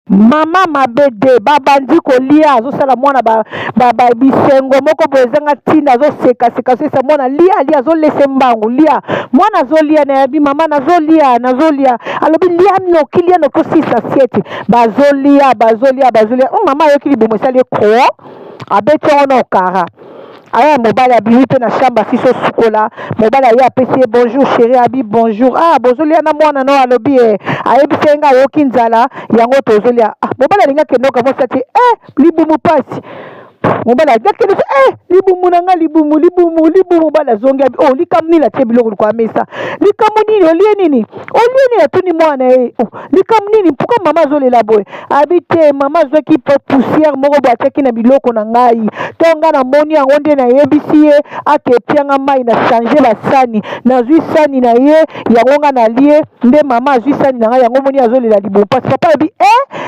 Mama mabe de babandi kolia, azosala mwana bisengo moko boye ezanga ntina, azosekaseka, azoyesa mwana lia lia, azolese mbangu lia. Mwana azolia, nayebi mama nazolia, nazolia. Alobi lia noki, lia noki, osisa assiette. Bazolia, bazolia, bazolia. Mama ayoki libumu esali ye kro, abeti yango na okara. Aya, mobali abimi mpe na chambre, asisi osukola. Mobali aye, apesi ye bonjour chéri. Abi bonjour. Ah, bozolia na mwana no? Alobi ye, ayebisi ye nga ayoki nzala, yango tozolia. Ah, mobali alingi akende oka mwasi ati eh, libumu pasi. Mobali akende so eh, libumu na nga, libumu, libumu, libumu. Mobali azongi, abi oh, likambo nini? Atie biloko likolo ya mesa. Likambo nini? Olie nini? Olie nini? Atuni mwana ye, oh, likambo nini? Mpuka mama azolela boye? Abi te, mama azwaki po poussière moko boye, atiaki na biloko na ngai to nga namoni yango nde nayebisi ye ake etianga mai na change basani, nazwi sani na ye, yango nga nalie nde mama azwi sani na ngai, yango moni azolela libumu mpasi. Papa alobi eh.